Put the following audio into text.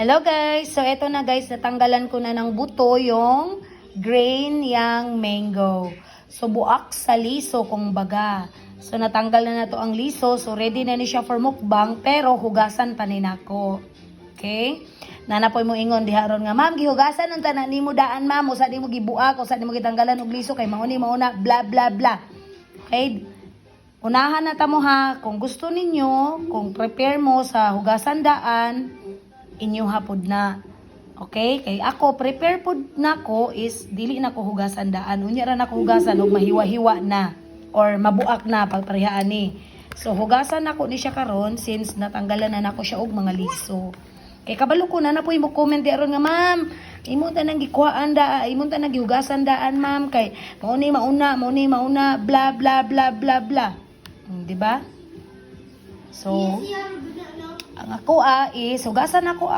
Hello guys! So eto na guys, natanggalan ko na ng buto yung grain yang mango. So buak sa liso kung baga. So natanggal na na to ang liso, so ready na ni siya for mukbang, pero hugasan pa ni nako. Okay? Nana po'y mo ingon diha ron nga, "Ma'am, gihugasan unta na nimo daan, ma'am, usa di mo gibuak, usa di mo gitanggalan og liso kay mauni mauna, bla bla bla." Okay? Unahan na ta mo ha, kung gusto ninyo, kung prepare mo sa hugasan daan, inyo hapod na. Okay? Kay ako, prepare pod nako is dili na ko hugasan daan. Unya ra nako hugasan og mahiwa-hiwa na or mabuak na pagparehaan ni. So hugasan nako ni siya karon since natanggalan na nako siya og mga liso. Kay kabalo ko na na po'y mo comment di aron nga, "Ma'am, imo ta nang gikuhaan da, imo ta nang gihugasan daan, ma'am, kay mao ni mauna, mao ni mauna, bla bla bla bla bla." Di ba? So, ang ako is hugasan ako.